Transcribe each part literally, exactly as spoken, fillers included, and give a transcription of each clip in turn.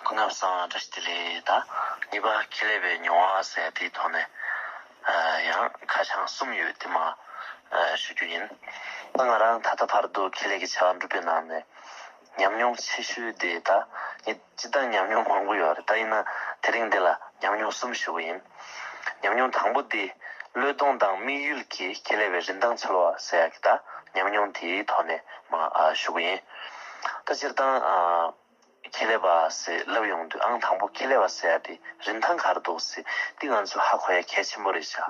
སྐུ་ངོ་བསམ་བཀྲ་ཤིས་བདེ་ལེགས། ད་གཉིས་པ་ཁེ་ལས་པའི་མྱོང་བ་ཟེར་དེའི་ཐོག་ནས་ཨ་ཡང་ཁ་བྱང་གསུམ་ཡོད་དེ་མ་ཨ་ཞུ་རྒྱུ་ཡིན། ད་ང་རང་ད་ལྟ་བར་དུ་ཁེ་ལས་ཀྱི་བྱ་བ་འགྲུབ་པའི་ནང་ནས་ཉམས་མྱོང་ཆེ་ཤོས་དེ། ད་ངས་སྤྱིར་བཏང་ཉམས་མྱོང་མང་པོ་ཡོད་རེད། ད་ཡིན་ན་དེ་རིང་འདི་ལ་ཉམས་མྱོང་གསུམ་ཞུ་གི་ཡིན། ཉམས་མྱོང་དང་པོ་དེ་བློས་གཏོང་དང་དམིགས་ཡུལ་གྱིས་ཁེ་ལས་པའི་རིན་ཐང་འཚོལ་བ་ཟེར་ཡག་གི་ད་ཉམས་མྱོང་དེའི་ཐོག་ནས་མ་ཨ་ཞུ་གི་ཡིན། ད་སྤྱིར་བཏང་ཨ་ཁེ་ལས་པ་ཟེར་ལབ་ཡོང་དུས་ཨང་དང་པོ་ཁེ་ལས་པ་ཟེར་ཡག་དེ་རིན་ཐང་ག་རེ་འདུག་ཟེར་དེ་ང་ཚོས་ཧ་གོ་ཡག་གལ་ཆེན་པོ་རེད་ཤག་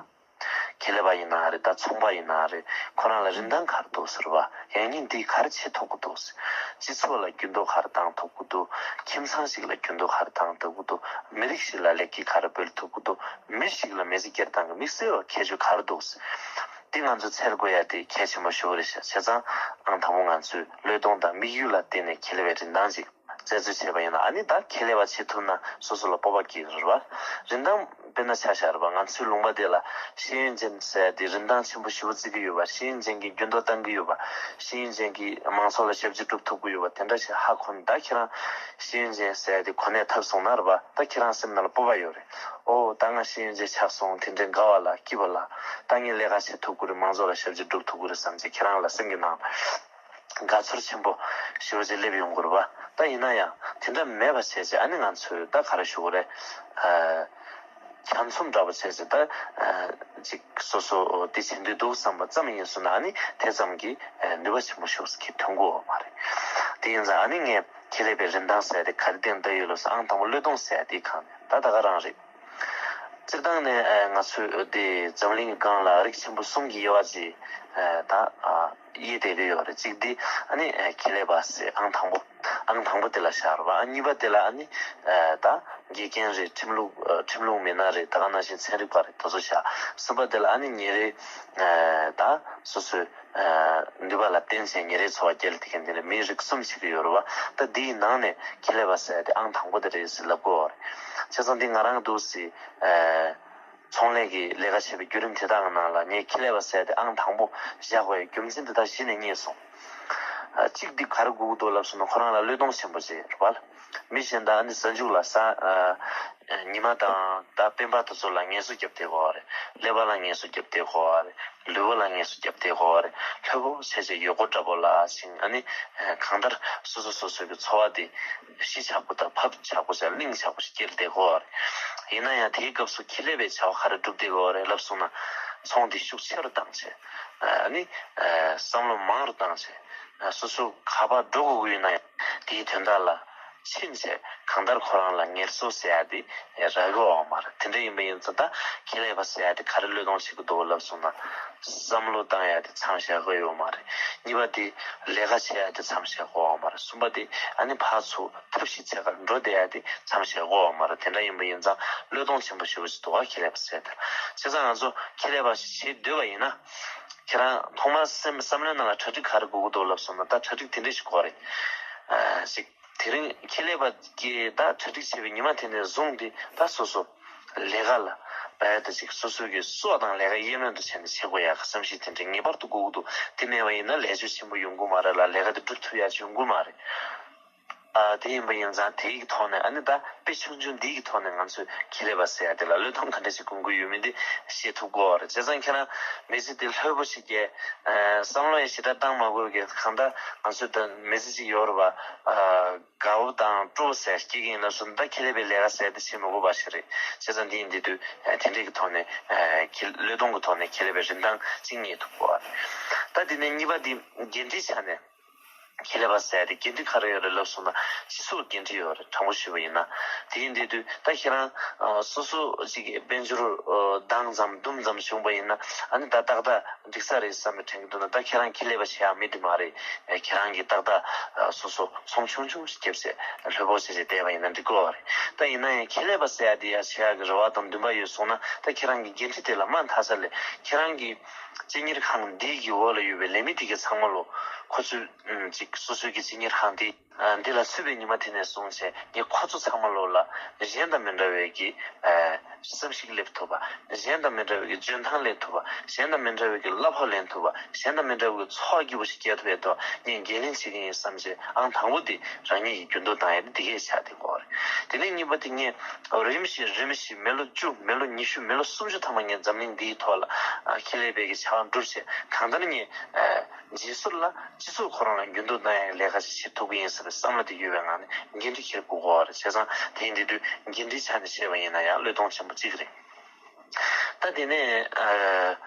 ཁེ་ལས་པ་ཡིན་ན་རེད། ད་ཚོང་པ་ཡིན་ན་རེད། ཁོ་རང་ལ་རིན་ཐང་ག་རེ་འདུག་ཟེར་བ། ཡང་སྙིང་འདི་ག་རེ་བྱེད་ཐུབ་ཀྱི་འདུག་ཟེར། སྤྱི་ཚོགས་ལ་འགྱུར་ལྡོག་ག་རེ་བཏང་ཐུབ་ཀྱི་འདུག་ཁྱིམ་ཚང་ཞིག་ལ་འགྱུར་ལྡོག་ག་རེ་བཏང་ཐུབ་ཀྱི་འདུག་མི་རིགས་ཤིག་ལ་ལེགས་སྐྱེས་ག་རེ་འབུལ་ཐུབ་ཀྱི་འདུག་མི་ཞིག་ལ་མི་ཚེ་སྐྱེལ་སྟངས་ཀྱི་དམིགས་བསལ་བ་ཁྱད་ཆོས་ག་རེ་འདུག་ཟེར། འདི་ང་ཚོས་འཚོལ་དགོས་ཡ་དེ་གལ་ཆེན་པོ་ཞེ་པོ་རེད་ཤག་བྱས་ཙང་ཨང་དང་པོ་ང་ཚོས་བློས་གཏོང་དང་དམིགས་ཡུལ་ལ་བརྟེན་ནས་ཁེ་ལས་པའི་རིན་ཐང་ཅིག་རྩད་གཅོད་བྱས་པ་ཡིན་ན། ཨ་ནི་ད་ཁེ་ལས་པ་བྱེད་ཐུབ་ན་སོ་སོ་ལ་སྤོབས་པ་སྐྱེ་གི་རེད་བ། རིན་ཐང་དཔེར་ན་ཆ་བཞག་རེད་བ། ང་ཚོའི་ལུང་པ་དེ་ལ་ཤེས་ཡོན་ཅན་ཟེར་ཡ་དེ་རིན་ཐང་ཆེན་པོ་ཞེ་པོ་བརྩི་གི་ཡོད་པ། ཤེས་ཡོན་ཅན་གྱིས་འགྱུར་ལྡོག་བཏང་གི་ཡོད་པ། ཤེས་ཡོན་ཅན་གྱིས་མང་ཚོགས་ལ་ཞབས་ཕྱི་སྒྲུབ་ཐུབ་ཀྱི་ཡོད་པ། དེ་འདྲ་ཞིག་ཧ་གོ་ནས་ད་ཁྱེད་རང་ཤེས་ཡོན་ཅན་ཟེར་ཡ་དེ་གོ་གནས་ཐོབ་སོང་ན་རེད་བ། ད་ཁྱེད་རང་སེམས་ནང་ལ་སྤོབས་པ་ཡོད་རེད། ཨོ་ད་ང་ཤེས་ཡོན་ཅན་ཆགས་སོང་། དེ་འདྲའི་དགའ་བ་ལ་སྐྱིད་པ་ལ། ད་ངས་ལས་ཀ་བྱེད་ཐུབ་ཀྱི་རེད། མང་ཚོགས་ལ་ཞབས་ཕྱི་སྒྲུབ་ཐུབ་ཀྱི་རེད་བསམ་བྱས་ཁྱེད་རང་ལ་སེམས་ཀྱི་ནང་དགའ་ཚོར་ཆེན་པོ་ཞེ་པོ་ཅིག་སླེབས་ཡོང་གི་རེད་བ། ད་ཡིན་ན་ཡང་དེ་འདྲ་མེད་པ་བྱས་བྱས་ཨ་ནི་ང་ཚོས་ད་ག་རེ་ཞུ་དགོས་རེད། ཨ་གྱ་ཚོམ་འདྲ་པོ་བྱས་བྱས་ད་ཨ་ཅིག་སོ་སོ་དེ་བྱེད་འདོད་འདུག་བསམ་པ་ཙམ་ཡིན་སོང་ན་ཨ་ནི་དེ་ཙམ་གྱིས་ཨ་ནུས་པ་ཆེན་པོ་ཞེ་པོ་ཅིག་ཐོན་གྱི་ཡོད་མ་རེད། དེ་ཡིན་ཙང་ཨ་ནི་ངས་ཁེ་ལས་པའི་རིན་ཐང་ཟེར་ཡ་དེ་ག་རེ་བསྟན་བསྡད་ཡོད་ལབ་སོང་། ཨང་དང་པོ་བློས་གཏོང་ཟེར་ཡ་དེའི་སྒང་ནས་ད་ད་ག་རང་རེད། སྤྱིར་བཏང་ནས་ཨ་ང་ཚོས་དེ་འཛམ་གླིང་གི་སྒང་ལ་རིགས་ཆེན་པོ་གསུམ་གྱི་དབྱེ་བ་ཅིག་ཨ་ད་ཨ་དབྱེ་བསྡད་ཀྱི་ཡོད་རེད། གཅིག་དེ་ཨ་ནི་ཨ་ཁེ་ལས་པ་ཟེར་ཨང་དང་པོ། ཨང་དང་པོ་དེ་ལ་བཞག་རེད་བ། ཨ་གཉིས་པ་དེ་ལ་ཨ་ནི་ཨ་ད་དགེ་རྒན་རེད། ཁྲིམས་ལུགས་ཨ་ཁྲིམས་ལུགས་མི་སྣ་རེད། ད་ག་ནང་བཞིན་ཚན་རིག་པ་རེད། དེ་ཚོ་བཞག་གསུམ་པ་དེ་ལ་ཨ་ནི་ཉིན་རེའི་ཨ་ད་སོ་སོའི་ཨ་ནུས་པ་ལ་བརྟེན་བྱས་ཉིན་རེའི་འཚོ་བ་སྐྱེལ་ཐུབ་མཁན་དེ་འདྲ་མིའི་རིགས་གསུམ་ཞིག་ཡོད་རེད་བ། ད་འདིའི་ནང་ནས་ཁེ་ལས་པ་ཟེར་ཡ་དེ་ཨང་དང་པོ་དེ་རེད་ཟེར་ལབ་དགོས་པ་རེད། བྱས་ཙང་འདི་ང་རང་འདུག་སེ་ཨ་ཚོང་ལས་ཀྱི་ལས་ཀ་བྱེད་པའི་བརྒྱུད་རིམ་དེ་དག་གི་ནང་ལ་ངས་ཁེ་ལས་པ་ཟེར་ཡ་དེ་ཨང་དང་པོ་བཞག་དགོས་པའི་རྒྱུ་མཚན་དེ་དག་གཞི་ནས་རྙེད་སོང་། ཨ་གཅིག་འདི་ག་རེ་དགོས་ཀྱི་འདུག་ལབ་སོང་ན་ཁོ་རང་ལ་བློས་གཏོང་ཆེན་པོ་བྱེད་རེད་བ། མི་གཞན་དག་ཨ་ནི་གཟའ་མཇུག་ལ་ས་ཨ་ཉི་མ་དང་ད་སྤེན་པ་དེ་ཚོ་ལ་ངལ་གསོ་རྒྱབ་བསྡད་དགོས་པ་རེད། ཀླད་པ་ལ་ངལ་གསོ་རྒྱབ་བསྡད་དགོས་པ་རེད། ལུས་པོ་ལ་ངལ་གསོ་རྒྱབ་བསྡད་དགོས་པ་རེད། ལྷོད་པོ་བྱས་བྱས་ཡོལ་གོ་འདྲ་པོ་ལ་ཕྱིན་ཨ་ནི་གང་ལྟར་སོ་སོ་སོ་སོ་གི་འཚོ་བ་དེ་གཞི་ཆགས་པོ་དང་ཕབ་ཆགས་པོ་བྱས་གླིང་ཆགས་པོ་ཞིག་སྐྱེལ་བསྡད་དགོས་པ་རེད། ཡིན་ན་ཡང་དེའི་སྐབས་སུ་ཁེ་ལས་པའི་བྱ་བ་ག་རེ་སྒྲུབ་བསྡད་དགོས་པ་རེད་ལབ་སོང་ན། ཚོང་དེ་ཤུགས་ཆེ་རུ་བཏང་བྱས་ཨ་ནི་བསམ་བློ་མང་རུ་བཏང་བྱས། སོ་སོ་ག་པར་འགྲོ་དགོས་ཀྱི་ཡོད་ན་ཡང་དེའི་དོན་དག་ལ་ཕྱིན་བྱས་གང་ལྟར་ཁོ་རང་ལ་ངལ་གསོ་ཟེར་ཡ་དེ་རག་གི་ཡོད་མ་རེད། དེ་འདྲ་ཡིན་པ་ཡིན་ཙང་ད་ཁེ་ལས་པ་ཟེར་ཡ་དེ་ག་རེ་བློས་གཏོང་བྱེད་ཀྱི་འདུག་ལབ་སོང་ན་བསམ་བློ་བཏང་ཡ་དེ་མཚམས་བཞག་གི་ཡོད་མ་རེད། གཉིས་པ་དེ་ལས་ཀ་བྱེད་ཡ་དེ་མཚམས་བཞག་གི་ཡོད་མ་རེད། གསུམ་པ་དེ་ཨ་ནི་ཕར་ཚུར་ཐབས་ཤེས་ཚད་ཀར་འགྲོ་བསྡད་ཡ་དེ་མཚམས་བཞག་གི་ཡོད་མ་རེད། དེ་འདྲ་ཡིན་པ་ཡིན་ཙང་བློས་གཏོང་ཆེན་པོ་ཞེ་པོ་ཞིག་འདུག་ག་ཁེ་ལས་པ་ཟེར་ཡ་དེ་ལ། བྱས་ཙང་ང་ཚོ་ཁེ་ལས་པ་ཞིག་བྱེད་འདོད་པ་ཡིན་ན། ཁྱེད་རང་ཐོག་མར་སེམས་བསམ་བློའི་ནང་ལ་གྲ་སྒྲིག་ག་རེ་དགོས་ཀྱི་འདུག་ལབ་སོང་ན་ད་གྲ་སྒྲིག་དེ་འདྲ་ཞིག་དགོས་རེད། ཨ་ཞིག་དེ་རིང་ཁེ་ལས་པ་གིས་ད་གྲ་སྒྲིག་བྱས་པའི་ཉི་མ་དེ་ནས་བཟུང་སྟེ་ད་སོ་སོ་ལས་ཀ་ལ་བས་ད་ཅིག་སོ་སོ་གི་སྲོག་དང་ལས་ཀ་དབྱེར་མེད་དུ་བྱས་ནས་བྱེད་དགོས་ཡག་གི་བསམ་གཞིག་དེ་འདྲ་ངེས་པར་དུ་དགོས་ཀྱི་འདུག་དེ་མེད་པ་ཡིན་ན་ལས་ཕྱོད་ཆེན་པོ་ཡོང་གི་མ་རེད་ལ་ལས་ཀ་དེ་སྒྲུབ་ཐུབ་ཡག་ཅིག་ཡོང་གི་མ་རེད། ཨ་དེ་ཡིན་པ་ཡིན་ཙང་དེའི་ཐོག་ནས་ཨ་ནི་ད་དཔེ་ཆུང་ཆུང་འདིའི་ཐོག་ནས་ང་ཚོས་ཁེ་ལས་པ་ཟེར་ཡ་དེ་ལ་བློས་གཏོང་ག་འདྲ་ཞིག་དགོས་ཀྱི་ཡོད་མེད་དེ་ཤེས་ཐུབ་དགོས་རེད། བྱས་ཙང་ཁྱེད་རང་མི་ཚེ་འདི་ལྷོད་པོ་ཞིག་སྐྱེལ། ཨ་བསམ་བློ་ཡང་ཞེ་དྲག་བཏང་མ་དགོས་ཀྱི་གང་ལྟར་ང་ཚོས་ད་མི་ཚེ་ཅིག་ཡོད་རེད་པ། ཨ་དགའ་བོ་དང་སྤྲོ་བོ་ཟེར་སྐྱེལ་གྱི་ཡིན་ན་སོང་ད་ཁེ་ལས་པའི་ལས་ཀ་ཟེར་དེ་བྱེད་མི་དགོས་པ་ཞིག་རེད། བྱས་ཙང་འདི་ཡིན་དེ་དུས་ཨ་དེ་འདྲས་ཀྱི་ཐོག་ནས་ཨ་ཁེ་བློས་གཏོང་གི་ཐོག་ནས་ཁེ་ལས་པའི་རིན་ཐང་ཅིག་རྙེད་ཐུབ་དགོས་རེད། ད་དེ་ནས་གཉིས་པ་འདི་འགན་འཁྲིའི་ཆ་ནས། ཁེ་ལས་པ་ཟེར་ཡ་དེ་འགན་འཁྲི་ག་རེ་ཡོད་རེད་ལབ་སོང་ན་སྤྱི་ཚོགས་འགན་འཁྲི་ཡོད་རེད། དྲང་པོ་ཞུས་པ་ཡིན་ན། དེ་ཡིན་དུས་དུས་ད་ཁྱེད་རང་ཨ་སོ་སོ་ཅིག་གི་དཔལ་འབྱོར་ཨ་བཏང་ཙམ་བསྡུམས་ཙམ་བྱུང་པ་ཡིན་ན་ཨ་ནི་ད་ཏག་ཏག་འགྲིག་ས་རེད་བསམ་པའི་དྲན་གྱི་འདུག་ན། ད་ཁྱེད་རང་ཁེ་ལས་པ་བྱེད་ཡག་མི་དེ་མ་རེད། ཨ་ཁྱེད་རང་གིས་ཏག་ཏག་ཨ་སོ་སོ་ཚོང་ཆུང་ཆུང་ཞིག་བརྒྱབ་བྱས་ལྷོད་པོ་བྱས་བྱས་བསྡད་པ་ཡིན་ན་འགྲིག་གི་རེད། ད་ཡིན་ན་ཡང་ཁེ་ལས་པ་ཟེར་ཡ་དེ་ཡ་བྱེད་ཡག་གི་རེ་བ་དང་འདུན་པ་ཡོད་སོང་ན་ད་ཁྱེད་རང་གི་འགན་འཁྲི་དེ་ལ་མ་མཐའ་ས་ལས་ཁྱེད་རང་གི་སྤྱི་གཉེར་ཁང་འདི་གི་འོག་ལ་ཡོད་པའི་ལས་མི་དེ་གའི་ཚང་མ་ལོ་ཁོ་ཚོས་ཨམ་ཅིག་སོ་སོའི་གི་སྤྱི་གཉེར་ཁང་དེ་ཨ་འདི་ལ་ཚུད་པའི་ཉི་མ་དེ་ནས་བཟུང་བྱས་ངས་ཁོ་ཚོ་ཚང་མ་ལོ་ལ་གཞན་དང་མི་འདྲ་བའི་གི་ཨ་བསམ་གཞིག་སླེབས་ཐུབ་པ། གཞན་དང་མི་འདྲ་བའི་གི་འཇོན་ཐང་ལེན་ཐུབ་པ། གཞན་དང་མི་འདྲ་བའི་གི་གླ་ཕོགས་ལེན་ཐུབ་པ། གཞན་དང་མི་འདྲ་བའི་གི་འཚོ་བ་སྐྱིད་པོ་ཞིག་སྐྱེལ་ཐུབ་ཡ་དོ་ངས་འགན་ལེན་བྱེད་ཀྱི་ཡིན་བསམ་བྱས་ཨང་དང་པོ་དེ་རང་ཉིད་ཀྱི་འགྱུར་ལྡོག་བཏང་ཡ་དེ་དེ་གས་ཆགས་བསྡད་ཀྱི་ཡོད་ དེ་ནས་གཉིས་པ་དེ་ངས་རིམ་བཞིན་རིམ་བཞིན་མི་ལོ་བཅུ། མི་ལོ་ཉི་ཤུ། མི་ལོ་སུམ་ཅུ་ཐམ་པ་ངས་འཛམ་གླིང་འདིའི་ཐོག་ལ་ཨ་ཁེ་ལས་པའི་གི་བྱ་བ་སྒྲུབ་བྱས། གང་ལྟར་ངས་ཨ་རྗེས་སོར་ལ་སྤྱི་ཚོགས་ཁོ་རང་ལ་འགྱུར་ལྡོག་གཏོང་ཡག་ལས་ཀ་ཞིག་བྱེད་ཐུབ་ཀྱི་ཡིན་ཟེར་བའི་བསམ་བློ་དེ་ཡོད་པའི་ངང་ནས་འགན་འཁྲི་འཁྱེར་དགོས་ཀྱི་ཡོད་རེད། བྱས་ཙང་དེ་ཡིན་དུས་འགན་འཁྲིའི་ཆ་ནས་བཤད་པ་ཡིན་ན་ཡང་བློས་གཏོང་ཆེན་པོ་གཅིག་རེད། ད་དེ་ནས་ཨ་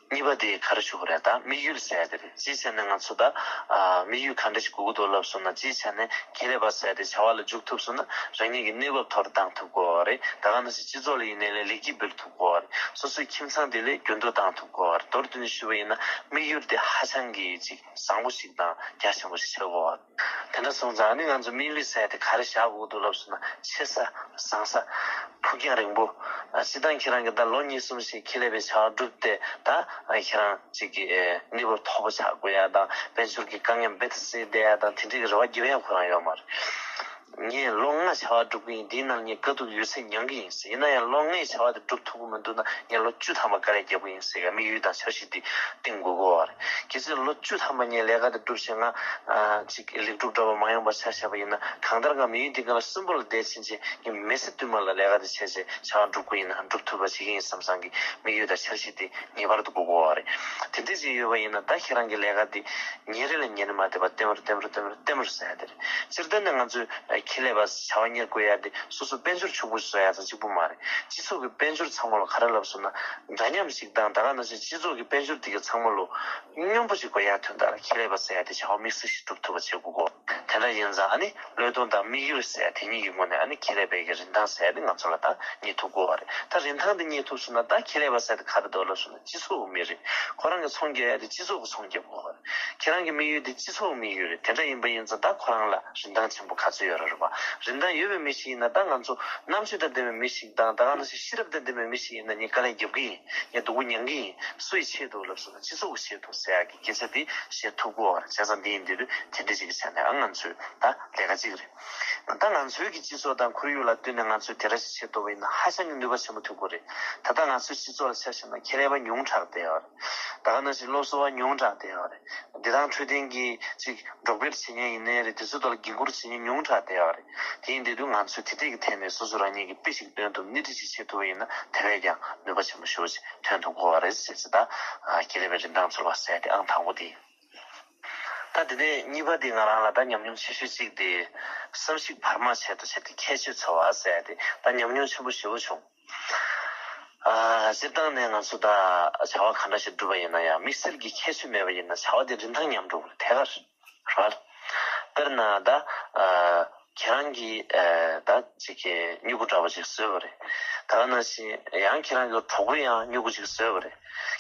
གཉིས་པ་དེ་ག་རེ་ཞུ་དགོས་རེད། ད་དམིགས་ཡུལ་ཟེར་ཡ་དེ་རེད། སྤྱིའི་ཆ་ནས་ང་ཚོ་ད་ཨ་དམིགས་ཡུལ་ག་འདྲ་ཞིག་དགོས་ཀྱི་འདུག་ལབ་སོང་ན། སྤྱིའི་ཆ་ནས་ཁེ་ལས་པ་ཟེར་ཡ་དེ་བྱ་བ་ལ་འཇུག་ཐུབ་སོང་ན། རང་ཉིད་ཀྱི་གནས་བབ་མཐོ་རུ་བཏང་ཐུབ་ཀྱི་ཡོད་རེད། ད་ག་ནང་བཞིན་སྤྱི་ཚོགས་ལ་ཡིན་ནའི་ལས་ལེགས་སྐྱེས་འབུལ་ཐུབ་ཀྱི་ཡོད་རེད། སོ་སོའི་ཁྱིམ་ཚང་དེ་ལ་འགྱུར་ལྡོག་བཏང་ཐུབ་ཀྱི་ཡོད་རེད། མདོར་བསྡུས་ནས་ཞུས་པ་ཡིན་ན་དམིགས་ཡུལ་དེ་ཧ་ཅང་གི་ཅིག་བཟང་པོ་ཞིག་དང་རྒྱ་ཆེན་པོ་ཞིག་ཆགས་ཀྱི་ཡོད་རེད། དེ་འདྲ་སོང་ཙང་ཨ་ནི་ང་ཚོ་དམིགས་ཡུལ་ཟེར་ཡ་དེ་ག་རེ་བཞག་དགོས་འདུག་ལབ་སོང་ན། ཆེ་ས། བཟང་ས། ཕུགས་རྒྱང་རིང་པོ། ཨ་སྤྱིར་བཏང་ཁྱེད་རང་གིས་ད་ལོ་གཉིས་གསུམ་ཞིག་ཁེ་ལས་པའི་བྱ་བ་བསྒྲུབས་ཏེ། ད་ཨ་ཁྱེད་རང་ཅིག་གི་ཨེ་གནས་བབ་མཐོ་པོ་ཆགས་དགོས་ཡ་དང་། དཔལ་འབྱོར་གྱི་དཀའ་ངལ་རྦད་དེ་སེལ་བསྡད་ཡ་དང་། དེ་འདྲའི་གི་རེ་བ་རྒྱབ་ཡ་ཁོ་རང་ཡོད་མ་རེད། ངས་ལོ་ལྔ་བྱ་བ་སྒྲུབ་ཀྱི་ཡིན། འདིའི་ནང་ངས་དཀའ་སྡུག་ཡོད་ཚད་མྱང་གི་ཡིན་ཟེར། ཡིན་ན་ཡང་ལོ་ལྔའི་བྱ་བ་དེ་སྒྲུབ་ཐུབ་ཀྱི་མི་འདུག་ན། ངས་ལོ་བཅུ་ཐམ་པ་དཀའ་ལས་རྒྱབ་ཀྱི་ཡིན་ཟེར་གི་དམིགས་ཡུལ་དང་འཆར་གཞི་དེ་བཏིང་དགོས་ཀྱི་ཡོད་རེད། གལ་སྲིད་ལོ་བཅུ་ཐམ་པ་ངས་ལས་ཀ་དེ་སྒྲུབ་བྱས་ང་ཨ་ཅིག་ལེགས་གྲུབ་འདྲ་བ་མ་ཡོང་བ་ཆ་བཞག་པ་ཡིན་ན། གང་ལྟར་ང་མི་ཡུལ་འདི་ག་ལ་གསོན་པོ་ལ་བསྡད་ཕྱིན་ཆད་ངས་མི་ཚེ་བསྟུད་མར་ལ་ལས་ཀ་དེ་བྱས་བྱས་བྱ་བ་སྒྲུབ་ཀྱི་ཡིན་ན་སྒྲུབ་ཐུབ་པ་བྱེད་ཀྱི་ཡིན་བསམ་བསམ་གྱི་དམིགས་ཡུལ་དང་འཆར་གཞི་དེ་ངེས་པར་དུ་དགོས་ཀྱི་ཡོད་རེད། དེ་འདྲ་ཅིག་ཡོད་པ་ཡིན་ན། ད་ཁྱེད་རང་གི་ལས་ཀ་དེ་ཉིན་རེ་ལ་ཉིན་རེ་མ་བསྡད་པར་བརྟན་པོར་བརྟན་པོར་བརྟན་པོར་བརྟན་པོར་ཟེར་ཡ་དེ་རེད། སྤྱིར་བཏང་ནས་ང་ཚོས་ཁེ་ལས་པ་བྱ་བ་གཉེར་དགོས་ཡ་དེ་སོ་སོ་དཔལ་འབྱོར་ཕྱུག་པོ་བཟོ་ཡ་དང་གཅིག་པུ་མ་རེད། སྤྱི་ཚོགས་ཀྱི་དཔལ་འབྱོར་ཚང་མ་ལ་ག་རེ་ལབ་སོང་ན། འདྲ་མཉམ་ཞིག་དང་། ད་ག་ནང་བཞིན་སྤྱི་ཚོགས་ཀྱི་དཔལ་འབྱོར་དེ་གའི་ཚང་མ་ལོ་སྙོམས་པོ་ཞིག་དགོས་ཡ་དོན་དག་ལ་ཁེ་ལས་པ་ཟེར་ཡ་དེ་བྱ་བ་དམིགས་བསལ་ཞིག་སྒྲུབ་ཐུབ་པ་བྱེད་དགོས་གོ། དེ་འདྲ་ཡིན་ཙང་ཨ་ནི་བློས་གཏོང་དང་དམིགས་ཡུལ་ཟེར་ཡ་དེ་གཉིས་ཀྱི་ངོས་ནས་ཨ་ནི་ཁེ་ལས་པའི་གི་རིན་ཐང་ཟེར་ཡ་དེ་ང་ཚོ་ལ་ད་རྙེད་ཐུབ་དགོས་པ་རེད། ད་རིན་ཐང་དེ་རྙེད་ཐུབ་སོང་ན། ད་ཁེ་ལས་པ་ཟེར་ཡ་དེ་ག་རེ་འདུག་ལབ་སོང་ན། སྤྱི་ཚོགས་ཀྱི་མི་རེད། ཁོ་རང་གི་ཚོང་རྒྱག་ཡ་དེ་སྤྱི་ཚོགས་ཀྱི་ཚོང་རྒྱག་དགོས་པ་རེད། ཁྱེད་རང་གི་དམིགས་ཡུལ་དེ་སྤྱི་ཚོགས་ཀྱི་དམིགས་ཡུལ་རེད། དེ་འདྲ་ཡིན་པ་ཡིན་ཙང་ད་ཁོ་རང་ལ་རིན་ཐང་ཆེན་པོ་ག་ཚོད་ཡོད་རེད་པ། རིན་ཐང་ཡོད་པའི་མི་ཞིག་ཡིན་ན། ད་ང་ཚོ་རྣམ་དཔྱོད་དང་ལྡན་པའི་མི་ཞིག་དང་། ད་ག་ནང་བཞིན་ཤེས་རབ་དང་ལྡན་པའི་མི་ཞིག་ཡིན་ན། ངས་དཀའ་ལས་རྒྱབ་ཀྱི་ཡིན། ངས་སྡུག་པོ་མྱང་གི་ཡིན། སུ་ཡི་ཆེད་དུ་ལབ་སོང་ན། སྤྱི་ཚོགས་ཀྱི་ཆེད་དུ་ཟེར་ཡག་གི་སྐད་ཆ་དེ་བཤད་ཐུབ་དགོས་པ་རེད། བྱས་ཙང་འདི་ཡིན་དུས་དེ་འདྲ་ཞིག་གི་ཆ་ནས་ཨ་ང་ཚོས་ད་ལས་ཀ་གཅིག་རེད། ད་ང་ཚོའི་གི་སྤྱི་ཚོགས་དང་ཁོར་ཡུག་ལ་ལྟོས་ནས་ང་ཚོས་དེ་འདྲ་ཞིག་བྱེད་ཐུབ་པ་ཡིན་ན་ཧ་ཅང་གི་ནུས་པ་ཆེན་པོ་ཐོན་གྱི་རེད། ད་ལྟ་ང་ཚོའི་སྤྱི་ཚོགས་ལ་ཆ་བཞག་ན་ཁེ་ལས་པ་ཉུང་དྲགས་བསྡད་ཡོད་རེད། ད་ག་ནང་བཞིན་སློབ་གསོ་བ་ཉུང་དྲགས་བསྡད་ཡོད་རེད། བདེ་ཐང་འཕྲོད་བསྟེན་གྱི་ཅིག་འབྲོག་སྦིར་བྱེད་མཁན་ཡིན་ནའི་རེད། དེ་ཚོའི་ཐོག་ལ་འགན་འཁུར་བྱེད་མཁན་ཉུང་དྲགས་བསྡད་ཡོད་རེད། དེ་ཡིན་དུས་ང་ཚོས་དེ་འདྲས་ཀྱི་ཐད་ནས་སོ་སོ་རང་ཉིད་ཀྱི་དཔེ་ཞིག་སྟོན་ཐུབ། སྣེ་ཁྲིད་ཅིག་བྱེད་ཐུབ་པ་ཡིན་ན། དེ་བས་ཀྱང་ནུས་པ་ཆེན་པོ་ཞེ་པོ་ཅིག་ཐོན་ཐུབ་ཀྱི་ཡོད་རེད་ཟེར་ཟེར། ད་ཁེ་ལས་པའི་རིན་ཐང་ཚོར་བ་ཟེར་དེ་ཨང་དང་པོ་དེ་ཡིན། ད་དེ་ནས་གཉིས་པ་དེ་ང་རང་ལ་ད་ཉམས་མྱོང་ཆེ་ཤོས་གཅིག་དེ། བསམ་གཞིག་བར་མ་ཆད་དུ་བྱས་ཏེ་ཁྱད་ཆོས་འཚོལ་བ་ཟེར་དེ་ད་ཉམས་མྱོང་ཆེན་པོ་ཞེ་པོ་བྱུང་། ཨ་སྤྱིར་བཏང་ནས་ང་ཚོ་ད་བྱ་བ་ག་འདྲ་ཞིག་བསྒྲུབ་པ་ཡིན་ན་ཡང་། དམིགས་བསལ་གྱི་ཁྱད་ཆོས་མེད་པ་ཡིན་ན་བྱ་བ་དེ་རིན་ཐང་ཉམས་འགྲོ་གི་རེད། ཐད་ཀར་རེད་པ། དཔེར་ན་ད་ཨ་ཁྱེད་རང་གིས་ཨ་ད་ཅིག་གི་སྨྱུ་གུ་འདྲ་པོ་ཅིག་བཟོས་པ་རེད། ད་ག་ནང་བཞིན་ཡང་ཁྱེད་རང་གི་གྲོགས་པོས་ཡང་སྨྱུ་གུ་ཅིག་བཟོས་པ་རེད།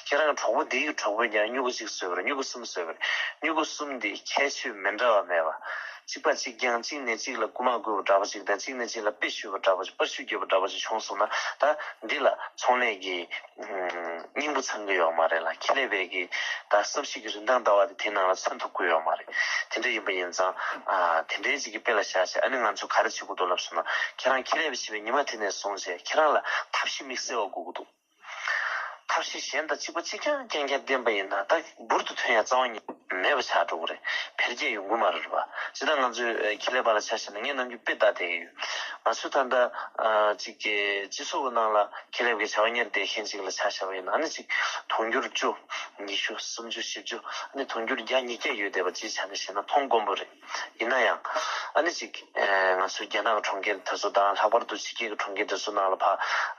ཁྱེད་རང་གི་གྲོགས་པོ་དེའི་གྲོགས་པོས་ཀྱང་སྨྱུ་གུ་གཅིག་བཟོས་པ་རེད། སྨྱུ་གུ་གསུམ་བཟོས་པ་རེད། སྨྱུ་གུ་གསུམ་དེ་ཁྱད་ཆོས་མི་འདྲ་བ་མེད་པ། གཅིག་པ་གཅིག་རྐྱང་། གཅིག་ནས་གཅིག་ལ་རྐུ་མ་རྐུས་པ་འདྲ་པོ་ཅིག་དང་། གཅིག་ནས་གཅིག་ལ་དཔེ་ཞུས་པ་འདྲ་པོ་ཅིག། པར་ཤུ་བརྒྱབ་པ་འདྲ་པོ་ཅིག་བྱུང་སོང་ན། ད་འདི་ལ་ཚོང་ལས་ཀྱི་སྙིང་པོ་ཚང་གི་ཡོད་མ་རེད་ལ། ཁེ་ལས་པའི་གི་ད་བསམ་གཞིག་གི་རིན་ཐང་ལྟ་བ་དེ་དེའི་ནང་ལ་མཚོན་ཐུབ་ཀྱི་ཡོད་མ་རེད། དེ་འདྲ་ཡིན་པ་ཡིན་ཙང་། ཨ་དེ་འདྲའི་ཅིག་གི་དཔེ་ལ་བཞག་བྱས། ཨ་ནི་ང་ཚོ་ག་རེ་བྱེད་དགོས་འདུག་ལབ་སོང་ན། ཁྱེད་རང་ཁེ་ལས་པ་བྱེད་པའི་ཉི་མ་དེ་ནས་བཟུང་བྱས་ཁྱེད་རང་ལ་ཐབས་ཤེས་དམིགས་བསལ་བ་དགོས་ཀྱི་འདུག་ཐབས་ཤེས་གཞན་དང་གཅིག་པ་གཅིག་རྐྱང་རྐྱང་རྐྱང་བསྟེན་པ་ཡིན་ན། ད་འབུར་དུ་ཐོན་ཡ་རྩ་བ་ཉིད་མེད་པ་ཆགས་འགྲོ་གི་རེད། འཕེལ་རྒྱས་ཡོང་གི་མ་རེད་པ། ཇི་ལྟར་ང་ཚོའི་ཨ་ཁེ་ལས་པ་ལ་ཆ་བཞག་ན། ངས་ནམ་རྒྱུན་དཔེ་བལྟས་བསྡད་ཀྱི་ཡོད། ང་ཚོས་ད་ལྟ་ཨ་ཅིག་གི་སྤྱི་ཚོགས་ཀྱི་ནང་ལ་ཁེ་ལས་པའི་བྱ་བ་གཉེར་བསྡད་མཁན་ཅིག་ལ་ཆ་བཞག་པ་ཡིན་ན། ཨ་ནི་ཅིག་དུང་ཕྱུར་བཅུ། ཉི་ཤུ། སུམ་ཅུ། བཞི་བཅུ། ཨ་ནི་དུང་ཕྱུར་བརྒྱ་ཉིས་བརྒྱ་ཡོད་བསྡད་པ་ཅིག་ཆ་ནས་བཤད་ན་མཐོང་དཀོན་པོ་རེད། ཡིན་ན་ཡང་ཨ་ནི་ཅིག་ཨ་ང་ཚོའི་རྒྱ་ནག་གི་གྲོང་ཁྱེར་དེ་ཚོ་དང་། ལྷག་པར་དུ་ཕྱི་རྒྱལ་གྱི་གྲོང་ཁྱེར་དེ་ཚོ་ནང་ལ་ཕར་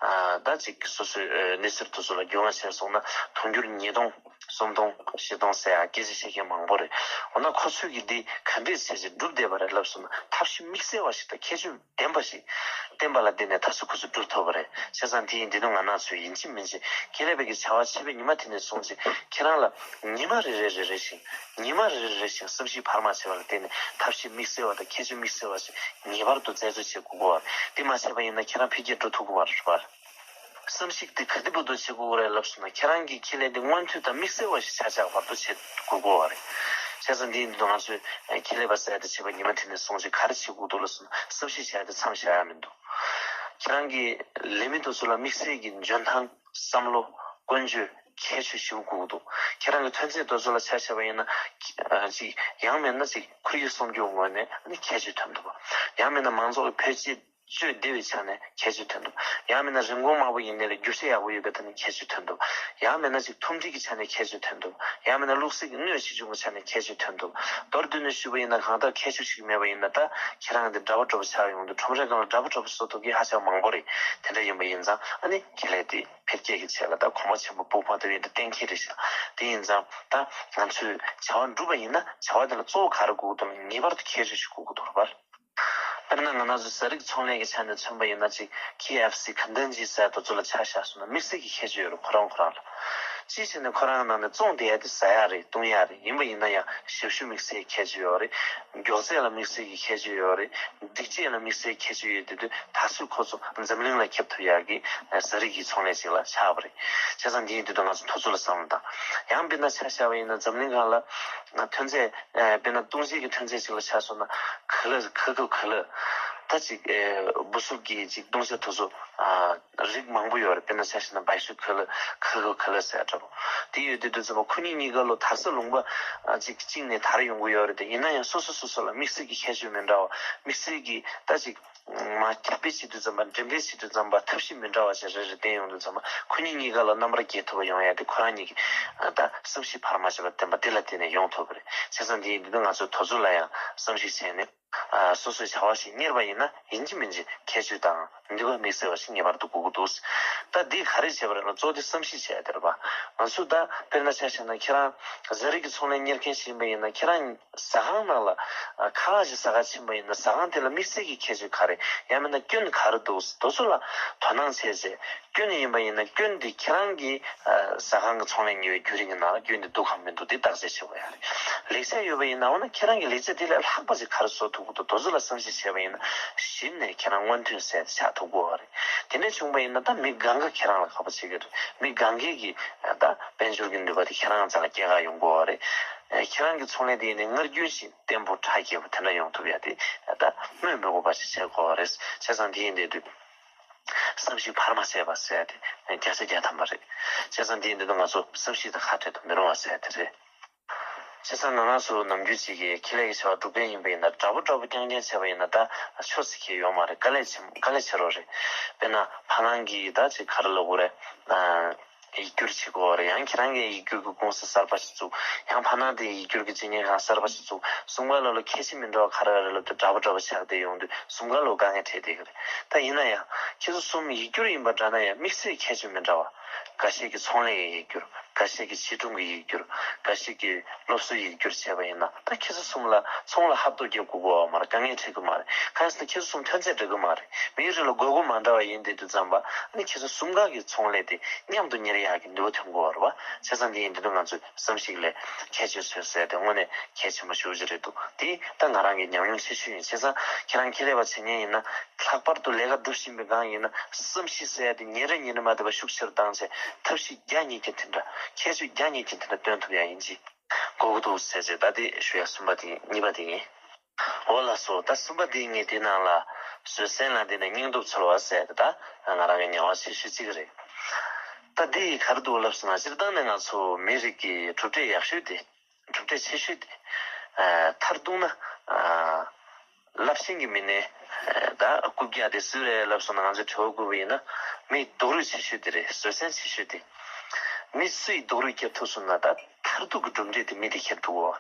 ཨ་ད་ཅིག་སོ་སོའི་ཨ་གནས་ཚུལ་དེ་ཚོ་ལ་རྒྱུས་མངའ་བྱས་སོང་ན། དུང་ཕྱུར་ཉིས་སྟོང་། སུམ་སྟོང་། བཞི་སྟོང་ཟེར་ཡ་སྐད་ཆ་བཤད་མཁན་མང་པོ་རེད། འོ་ན་ཁོ་ཚོས་ཀྱིས་འདི་ག་འདྲས་བྱས་བྱས་སྒྲུབ་བསྡད་པ་རེད་ལབ་སོང་ན། ཐབས་ཤེས་དམིགས་བསལ་བ་ཞིག་དང་ཁྱད་ཆོས་ལྡན་པ་ཞིག་བསྟེན་པ་ལ་བརྟེན་ནས་ད་གཟོད་ཁོ་ཚོས་སྒྲུབ་ཐུབ་པ་རེད། བྱས་ཙང་དེ་ཡིན་དེ་ནོ་ང་རང་ཚོས་ཡིན་གཅིག་མིན་གཅིག་ཁེ་ལས་པའི་གི་བྱ་བ་བྱེད་པའི་ཉི་མ་དེ་ནས་བཟུང་བྱས་ཁྱེད་རང་ལ་ཉི་མ་རེ་རེ་རེ་རེ་བཞིན། ཉི་མ་རེ་རེ་རེ་བཞིན་བསམ་གཞིག་བར་མ་ཆད་པ་ལ་བརྟེན་ནས་ཐབས་ཤེས་དམིགས་བསལ་བ་དང་ཁྱད་ཆོས་དམིགས་བསལ་བ་ཞིག་ངེས་པར་དུ་འཛད་སྤྱོད་བྱེད་དགོས་ཀྱི་ཡོད་རེད། དེ་མ་བྱས་པ་ཡིན་ན་ཁྱེད་རང་འཕེལ་རྒྱས་འགྲོ་ཐུབ་ཀྱི་མ་རེད་པ། བསམ་གཞིག་དེ་ག་དུས་བར་དུ་བྱེད་དགོས་ཀྱི་རེད་ལབ་སོང་ན། ཁྱེད་རང་གི་ཁེ་ལས་དེ་མངོན་མཐོ་དང་དམིགས་བསལ་བ་ཞིག་ཆགས་ཆགས་བར་དུ་བྱེད་དགོས་ཀྱི་ཡོད་རེད། བྱས་ཙང་འདི་ཡིན་དུས་ང་ཚོས་ཁེ་ལས་པ་ཟེར་ཡ་དེ་བྱེད་པའི་ཉི་མ་དེ་ནས་བཟུང་བྱས་ག་རེ་བྱེད་དགོས་འདུག་ལབ་སོང་ན། བསམ་གཞིག་བྱས་ཏེ་མཚམས་བཞག་ཡ་མི་འདུག་ཁྱེད་རང་གི་ལས་མི་དེ་ཚོ་ལ་དམིགས་བསལ་གྱི་འཇོན་ཐང་། བསམ་བློ། ཀུན་སྤྱོད། ཁྱད་ཆོས་ཞིག་དགོས་ཀྱི་འདུག་ཁྱེད་རང་གི་ཐོན་རྫས་དེ་ཚོ་ལ་ཆ་བཞག་པ་ཡིན་ན། ཨ་ཅིག་ཡང་མིན་ན་ཅིག་ཁོར་ཡུག་སྲུང་སྐྱོབ་ངོས་ནས་ཨ་ནི་ཁྱད་ཆོས་ཐོན་ཐུབ་པ། ཡང་མིན་ན་མང་ཚོགས་ཀྱི་འཕེལ་རྒྱས་ སྤྱོད་བདེ་བའི་ཆ་ནས་ཁྱད་ཆོས་ཐོན་ཐུབ། ཡང་མིན་ན་རིན་གོང་དམའ་པོ་ཡིན་ནའི་ལ་རྒྱུ་ཆ་ཡག་པོ་ཡོད་པའི་ཐོག་ནས་ཁྱད་ཆོས་ཐོན་ཐུབ། ཡང་མིན་ན་ཅིག་ཐུམ་སྒྲིལ་གྱི་ཆ་ནས་ཁྱད་ཆོས་ཐོན་ཐུབ། ཡང་མིན་ན་བླུགས་སྲིད་ཀྱི་སྣོད་ཆེ་ཆུང་གི་ཆ་ནས་ཁྱད་ཆོས་ཐོན་ཐུབ། མདོར་བསྡུས་ནས་ཞུས་པ་ཡིན་ན་གང་ལྟར་ཁྱད་ཆོས་ཤིག་མེད་པ་ཡིན་ན། ད་ཁྱེད་རང་འདི་འདྲ་པོ་འདྲ་པོ་ཆགས་ཡོང་དུས་ཁྲོམ་རའི་སྒང་ལ་འདྲ་པོ་འདྲ་པོ་བཟོ་ཐུབ་མཁན་ཧ་ཅང་མང་པོ་རེད། དེ་འདྲ་ཡིན་པ་ཡིན་ཙང་ཨ་ནི་ཁེ་ལས་དེ་འཕེལ་རྒྱས་ཀྱི་ཆེད་ལ་ད་གོང་མ་ཆེན་པོ་སྤོབས་པ་དེ་བས་འདི་གཏན་འཁེལ་རེད་ཤག་དེ་ཡིན་ཙང་ད་ང་ཚོས་བྱ་བ་བསྒྲུབ་པ་ཡིན་ན་བྱ་བ་དེ་ལ་གཙོ་བོ་ག་རེ་དགོས་ཀྱི་འདུག་ལ་ངེས་པར་དུ་ཁྱད་ཆོས་ཤིག་དགོས་ཀྱི་འདུག་རེད་པ། དཔེར་ན་ང་རང་ཚོ་ཟ་རིགས་ཚོང་ལས་ཀྱི་ཆ་ནས་མཚོན་པ་ཡིན་ན་ཅིག་ཁེ་ཨེཕ་སི་ག་འདོན་ཇི་ཟེར་དེ་ཚོ་ལ་ཆ་བཞག་སོང་ན་དམིགས་བསལ་གྱི་ཁྱད་ཆོས་ཡོད་རེད་ཁོ་རང་ཁོ་རང་ལ། ཅིའི་ཕྱིར་ན་ཁོ་རང་ནང་ནས་བཙོང་བསྡད་ཡ་དེ་ཟ་ཡ་རེད་བཏུང་ཡ་རེད། ཡིན་པ་ཡིན་ན་ཡང་ཞབས་ཞུ་དམིགས་བསལ་གྱི་ཁྱད་ཆོས་ཡོད་རེད། མགྱོགས་ཚད་ལ་དམིགས་བསལ་གྱི་ཁྱད་ཆོས་ཡོད་རེད། སྒྲིག་ཆས་ལ་དམིགས་བསལ་གྱི་ཁྱད་ཆོས་ཡོད་དེ་དུས་ད་གཟོད་ཁོ་ཚོ་འཛམ་གླིང་ལ་ཁྱབ་ཐུབ་ཡ་གི་ཟ་རིགས་ཀྱི་ཚོང་ལས་ཅིག་ལ་ཆགས་པ་རེད། བྱས་ཙང་འདི་ཡིན་དུས་ད་ང་ཚོ་ཐོ་ཚུ་ལ་བསམ་བློ་བཏང་ཡང་དཔེར་ན་ཆ་བཞག་པ་ཡིན་ན་འཛམ་གླིང་སྒང་ལ་ཐོན་རྫས་དཔེར་ན་བཏུང་བྱེད་ཀྱི་ཐོན་རྫས་ཅིག་ལ་ཆ་བཞག་ན་ག་ལེར་ག་ག་ག་ལེར་ད་ཅིག་འབུ་སུབ་ཀྱི་ཅིག་བཏུང་བྱ་དེ་ཚོ་རིགས་མང་པོ་ཡོད་རེད། དཔེར་ན་ཆ་བཞག་ན་བའི་ཤུ་ག་ལེར་ག་ག་ག་ལེར་ཟེར་འདྲ་པོ་དེ་ཡོད་དུས་དུས་ཙམ་པ་ཁོ་གཉིས་གཉིས་ཀ་ལོ་དར་ས་ལུང་པ་ཅིག་གཅིག་ནས་དར་ཡོང་གི་ཡོད་རེད། དེ་ཡིན་ན་ཡང་སོ་སོ་སོ་སོ་ལ་དམིགས་བསལ་གྱི་ཁྱད་ཆོས་མི་འདྲ་བ་དམིགས་བསལ་གྱི་ད་ཅིག་མ་ཁྱབ་སྤེལ་བྱེད་དུས་ཙམ་པ་འགྲེམས་སྤེལ་བྱེད་དུས་ཙམ་པ་ཐབས་ཤེས་མི་འདྲ་བ་ཞིག་རེ་རེ་བསྟན་ཡོང་དུས་ཙམ་པ་ཁོ་གཉིས་གཉིས་ཀ་ལ་རྣམ་པར་རྒྱལ་ཐུབ་པ་ཡོང་ཡ་དེ་ཁོ་རང་གཉིས་ཀྱི་ད་བསམ་གཞིག་བར་མ་ཆད་པར་བསྟན་པ་དེ་ལ་བརྟེན་ནས་ཡོང་ཐུབ་པ་རེད། བྱས་ཙང་འདི་ཡིན་དུས་ང་ཚོས་དེ་ཚོ་ལ་ཡང་བསམ་གཞིག་བྱས་ནས་སོ་སོའི་བྱ་བ་ཞིག་གཉེར་བ་ཡིན་ན་ཡིན་གཅིག་མིན་གཅིག་ཁྱད་ཆོས་དང་ནུས་པ་དམིགས་བསལ་བ་ཞིག་ངེས་པར་དུ་དགོས་ཀྱི་འདུག་ད་འདི་ག་རེ་བྱས་པ་རེད་ལ་གཙོ་བོ་དེ་བསམ་གཞིག་བྱས་ཡ་དེ་རེད་པ། ང་ཚོས་ད་དཔེར་ན་ཆ་བཞག་ན་ཁྱེད་རང་ཟ་རིགས་ཀྱི་ཚོང་ལས་གཉེར་མཁན་ཞིག་ཡིན་པ་ཡིན་ན་ཁྱེད་རང་ཟ་ཁང་ནང་ལ་ཨ་ཁ་ལག་ཅིག་ཟ་ག་ཕྱིན་པ་ཡིན་ན་ཟ་ཁང་དེ་ལ་དམིགས་བསལ་གྱི་ཁྱད་ཆོས་ག་རེ་ཡང་མིན་ན་སྐྱོན་ག་རེ་འདུག་དེ་ཚོ་ལ་དོ་སྣང་བྱས་རྗེས་སྐྱོན་ཡིན་པ་ཡིན་ན་སྐྱོན་དེ་ཁྱེད་རང་གི་ཨ་ཟ་ཁང་གི་ཚོང་ལས་གཉེར་བའི་བརྒྱུད་རིམ་གྱི་ནང་ལ་སྐྱོན་དེ་འདུག་གམ་མི་འདུག་དེ་བརྟག་དཔྱད་བྱེད་དགོས་ཡ་རེད། ལེགས་ཆ་ཡོད་པ་ཡིན་ན་འོ་ན་ཁྱེད་རང་གི་ལེགས་ཆ་དེ་ལས་ལྷག་པ་ཅིག་ག་རེ་བཟོ་ཐུབ་ཀྱི་འདུག་དེ་ཚོ་ལ་བསམ་གཞིག་བྱས་པ་ཡིན་ན་གཞི་ནས་ཁྱེད་རང་སྔོན་ཐོན་ཟེར་དེ་ཆགས་ཐུབ་དགོས་པ་རེད། དེ་འདྲ་བྱུང་པ་ཡིན་ན་ད་མི་གང་ག་ཁྱེད་རང་ལ་ཁ་པར་བྱེད་ཀྱི་རེད། མི་གང་གས་ཀྱི་ད་དཔལ་འབྱོར་གྱི་ནུས་པ་དེ་ཁྱེད་རང་རྩ་ལ་སྐྱེལ་ག་ཡོང་དགོས་པ་རེད། ཨེ་ཁྱེད་རང་གི་ཚོང་ལས་དེ་ཡིན་ནའི་སྔར་རྒྱུན་བཞིན་བརྟན་པོ་གྲ་རྒྱས་པོ་དེ་འདྲ་ཡོང་ཐུབ་ཡ་དེ་ད་སྨོས་མི་དགོས་པ་ཞིག་བྱེད་དགོས་པ་རེད། བྱས་ཙང་དེ་ཡིན་དེ་དུས་བསམ་གཞིག་བར་མ་ཟད་པ་ཟེར་ཡ་དེ་བརྒྱ་ཆ་བརྒྱ་ཐམ་པ་རེད། བྱས་ཙང་དེ་ཡིན་དེ་དུས་ང་ཚོ་བསམ་གཞིག་དང་ཁ་བྲལ་དུ་མི་རུང་བ་ཟེར་ཡ་དེ་རེད། བྱས་ཙང་ང་རང་ཚོ་ནམ་རྒྱུན་ཅིག་གིས་ཁེ་ལས་ཀྱི་བྱ་བ་སྒྲུབ་མཁན་ཡིན་པ་ཡིན་ན་འདྲ་པོ་འདྲ་པོ་རྐྱང་རྐྱང་བྱས་པ་ཡིན་ན་ད་ཆོ་ཟེར་མཁན་ཡོད་མ་རེད། དཀའ་ལས་ཆེ་དཀའ་ལས་ཆེ་རོགས་རེད། དཔེར་ན་ཕ་ནང་གི་ད་ཅིག་ག་རེ་ལབ་དགོས་རེད། ཨ་ཡིག་སྒྱུར་བྱེད་དགོས་རེད། ཡང་ཁྱེད་རང་གིས་ཡིག་སྒྱུར་གྱི་ཀུང་སི་གསར་པ་ཞིག་བཙུགས། ཡང་ཕ་ནང་དེ་ཡིག་སྒྱུར་གྱི་བརྗིད་ཉམས་ཁང་གསར་པ་ཞིག་བཙུགས། གསུམ་ཀ་ལོ་ལ་ཁྱད་ཆོས་མི་འདྲ་བ་ག་རེ་རེད་ལབ་དུས་འདྲ་པོ་འདྲ་པོ་ཆགས་བསྡད་ཡོང་དུས་གསུམ་ཀ་ལོ་དཀའ་ངལ་འཕྲད་བསྡད་ཀྱི་རེད། ད་ཡིན་ན་ཡང་ཁྱེད་ཚོ་གསུམ་ཡིག་སྒྱུར་ཡིན་པ་འདྲ་ན་ཡང་དམིགས་བསལ་ཁྱད་ཆོས་མི་འདྲ་བ། འགའ་ཤས་ཀྱིས་ཚོང་ལས་ཀྱི་ཡིག་སྒྱུར། འགའ་ཤས་ཀྱིས་བྱིས་སྒྲུང་གི་ཡིག་སྒྱུར། འགའ་ཤས་ཀྱིས་སློབ་གསོའི་ཡིག་སྒྱུར་བྱས་པ་ཡིན་ན་ད་ཁྱེད་ཚོ་གསུམ་ལ་ཚོང་ལ་ཧབ་ཐོབ་རྒྱབ་དགོས་ཀྱི་ཡོད་མ་རེད། དཀའ་ངལ་འཕྲད་ཀྱི་མ་རེད། གང་ཡིན་ཟེར་ན་ཁྱེད་ཚོ་གསུམ་ཐོན་རྫས་འདྲ་གི་མ་རེད། མིའི་རིགས་ལ་དགོས་མཁོ་མ་འདྲ་བ་ཡིན་དེ་དུས་ཙམ་པ་ཨ་ནི་ཁྱེད་ཚོ་གསུམ་ཀ་གི་ཚོང་ལས་དེ་མཉམ་དུ་གཉེར་ཡག་གི་ནུས་པ་ཐོན་དགོས་པ་རེད་བ། བྱས་ཙང་དེ་ཡིན་དུས་ང་ཚོས་བསམ་གཞིག་ལས་ཁྱད་ཆོས་བཟོས་ཟེར་དེ་དངོས་གནས་གལ་ཆེན་པོ་ཞེ་པོ་ཅིག་རེད་འདུག་དེ་ད་ང་རང་གི་ཉམས་མྱོང་ཆེ་ཤོས་ཡིན། བྱས་ཙང་ཁྱེད་རང་ཁེ་ལས་པ་བྱེད་མཁན་ཡིན་ན་ལྷག་པར་དུ་ལས་ཀ་སྒྲུབ་བཞིན་པའི་སྒང་ཡིན་ན་བསམ་གཞིག་ཟེར་ཡ་དེ་ཉིན་རེ་ཉིན་རེ་མ་བསྡད་པ་ཤུགས་ཆེ་རུ་བཏང་བྱས་ཐབས་ཤེས་རྒྱ་ཉིད་ཀྱི་དེ་འདྲ་ཁྱད་ཆོས་རྒྱ་ཉིད་ཀྱི་དེ་འདྲ་སྟོན་ཐུབ་ཡ་ཡིན་གྱི། གོ་གི་འདུག་ཟེར་ཅིག་ད་དེ་ཞུ་ཡ་གསུམ་པ་དེ་གཉིས་པ་དེ་ཡིན། འོ་ལགས་སོ། ད་གསུམ་པ་དེ་ངས་དེ་ནང་ལ་བཟོད་བསྲན་ལ་འདི་ནས་སྙིང་སྟོབས་འཚོལ་བ་ཟེར་ཏེ་ད་ང་རང་གི་ཉེ་བ་ཆེ་ཤོས་གཅིག་རེད། ད་འདི་ག་རེ་འདུག་ལབ་སོང་ན་སྤྱིར་བཏང་ནས་ང་ཚོ་མི་རིགས་ཀྱི་གྲུབ་འབྲས་ཡག་ཤོས་དེ་གྲུབ་འབྲས་ཆེ་ཤོས་དེ་མཐར་གཏུགས་ན་རླབས་ཆེན་གྱི་མི་སྣའི་ད་རྐུབ་བཀྱག་དེ་སུ་རེད་ལབ་སོང་ན་ང་ཚོས་དྲི་བ་བཀོད་པ་ཡིན་ན་མིའི་སྡུག་རུས་ཆེ་ཤོས་དེ་རེད། བཟོད་བསྲན་ཆེ་ཤོས་དེ། མི་སུ་ཡིས་སྡུག་རུས་བརྒྱབ་ཐུབ་སོང་ན་ད་མཐར་ཐུག་གི་གྲུབ་འབྲས་དེ་མི་དེ་ཁྱེར་འགྲོ་གོ།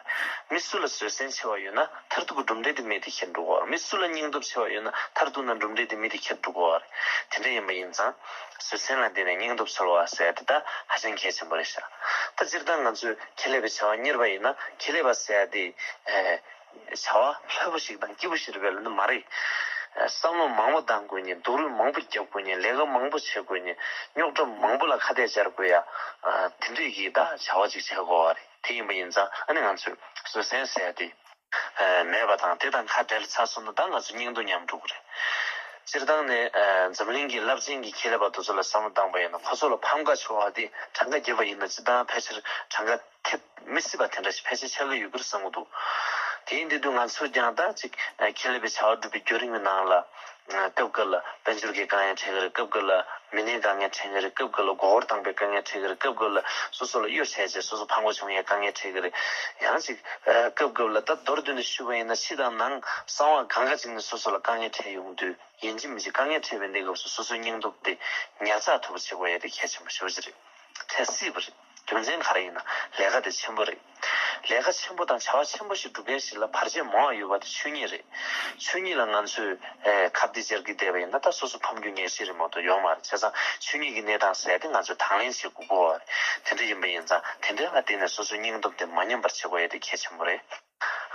མི་སུ་ལ་བཟོད་བསྲན་ཆེ་བ་ཡོད་ན་མཐར་ཐུག་གི་གྲུབ་འབྲས་དེ་མི་དེ་ཁྱེར་འགྲོ་གོ། མི་སུ་ལ་སྙིང་སྟོབས་ཆེ་བ་ཡོད་ན་མཐར་ཐུག་ན་གྲུབ་འབྲས་དེ་མི་དེ་ཁྱེར་འགྲོ་གོ། དེ་འདྲ་ཡིན་པ་ཡིན་ཙང་བཟོད་བསྲན་ལ་བརྟེན་ནས་སྙིང་སྟོབས་འཚོལ་བ་ཟེར་དེ་ད་ཧ་ཅང་གལ་ཆེན་པོ་རེད་ཤག་ད་སྤྱིར་བཏང་ང་ཚོས་ཁེ་ལས་པའི་བྱ་བ་གཉེར་བ་ཡིན་ན་ཁེ་ལས་པ་ཟེར་དེ་ཨེ། བྱ་བ་ལྷོད་པོ་ཞིག་དང་སྐྱིད་པོ་ཞིག་རེད་པས་ལབ་ན་མ་རེད། བསམ་བློ་མང་པོ་བཏང་དགོས་ནི། སྡུག་རུས་མང་པོ་རྒྱབ་དགོས་ནི། ལས་ཀ་མང་པོ་བྱེད་དགོས་ནི། རྙོག་དྲ་མང་པོ་ལ་ཁ་གཏད་བཅར་དགོས་ཡ། དེ་འདྲས་ཀྱི་ད་བྱ་བ་ཅིག་བྱེད་དགོས་པ་རེད། དེ་ཡིན་པ་ཡིན་ཙང་ཨ་ནི་ང་ཚོས་བཟོད་བསྲན་ཟེར་ཡ་དེ་མེད་པ་དང་དེ་དང་ཁ་བྲལ་ཚར་སོང་ན་ད་ང་ཚོ་སྙིང་སྡུག་མཉམ་འགྲོ་གི་རེད། སྤྱིར་བཏང་ནས་འཛམ་གླིང་གི་རླབས་ཆེན་གྱི་ཁེ་ལས་པ་དེ་ཚོ་ལ་བསམ་བློ་བཏང་པ་ཡིན་ན་ཁོ་ཚོ་ལ་ཕམ་ཁ་བྱུང་བ་དེ་གྲངས་ཀ་བརྒྱབ་པ་ཡིན་ན་སྤྱིར་བཏང་ཕལ་ཆེར་གྲངས་ཀ་ཐེབས་མི་སྲིད་པ་དེ་འདྲ་ཞིག་ཕལ་ཆེར་ཆགས་ཀྱི་ཡོད་ཀྱི་རེད་བསམ་གྱི་འདུག་དེ་ཡིན་དུས་ང་ཚོས་ཀྱང་ད་ཅིག་ཁེ་ལས་པའི་བྱ་བ་སྒྲུབ་པའི་བརྒྱུད་རིམ་གྱི་ནང་ལ་ སྐབས་འགའ་ལ་དཔལ་འབྱོར་གྱི་དཀའ་ངལ་འཕྲད་ཀྱི་རེད། སྐབས་འགའ་ལ་མི་སྣའི་དཀའ་ངལ་འཕྲད་ཀྱི་རེད། སྐབས་འགའ་ལ་མགོ་སྐོར་བཏང་བའི་དཀའ་ངལ་འཕྲད་ཀྱི་རེད། སྐབས་འགའ་ལ་སོ་སོ་ལ་གཡོ་བྱས་བྱས་སོ་སོ་ཕམ་ཁ་བྱུང་ཡའི་དཀའ་ངལ་འཕྲད་ཀྱི་རེད། ཡང་ཅིག་སྐབས་འགའ་ལ་ད་མདོར་བསྡུས་ནས་ཞུས་པ་ཡིན་ན་ཕྱི་དང་ནང་གསང་བ་གང་ག་ཅིག་ནས་སོ་སོ་ལ་དཀའ་ངལ་འཕྲད་ཡོང་དུས། ཡིན་གཅིག་མིན་གཅིག་དཀའ་ངལ་འཕྲད་པའི་གནས་སྐབས་སུ་སོ་སོའི་སྙིང་སྟོབས་དེ་ཉར་ཚགས་ཐུབ་པ་བྱེད་དགོས་ཡ་དེ་གལ་ཆེན་པོ་ཞེ་པོ་ཅིག་རེད། འཕྲད་སྲིད་པ་རེད། རྒྱུ་མཚན་ག་རེ་ཡིན་ན་ལས་ཀ་དེ་ཆེན་པོ་རེད། ལས་ཀ་ཆེན་པོ་དང་བྱ་བ་ཆེན་པོ་ཞིག་སྒྲུབ་མཁན་ཞིག་ལ་བར་ཆད་མང་བ་ཡོད་པ་དེ་ཆོས་ཉིད་རེད། ཆོས་ཉིད་ལ་ང་ཚོས་ཨེ་ཁ་གཏད་བཅག་གི་བསྡད་པ་ཡིན་ན་ད་སོ་སོ་ཕམ་རྒྱུ་ངེས་ཤེས་རེད་མ་གཏོགས་ཡོད་མ་རེད། བྱས་ཙང་ཆོས་ཉིད་ཀྱི་གནས་སྟངས་ཟེར་ཡ་དེ་ང་ཚོས་དང་ལེན་བྱེད་དགོས་ཀྱི་ཡོད་རེད། དེ་འདྲ་ཡིན་པ་ཡིན་ཙང་དེ་འདྲའི་ལ་བརྟེན་ནས་སོ་སོའི་སྙིང་སྟོབས་དེ་མ་ཉམས་པར་བྱེད་དགོས་ཡ་དེ་གལ་ཆེན་པོ་རེད།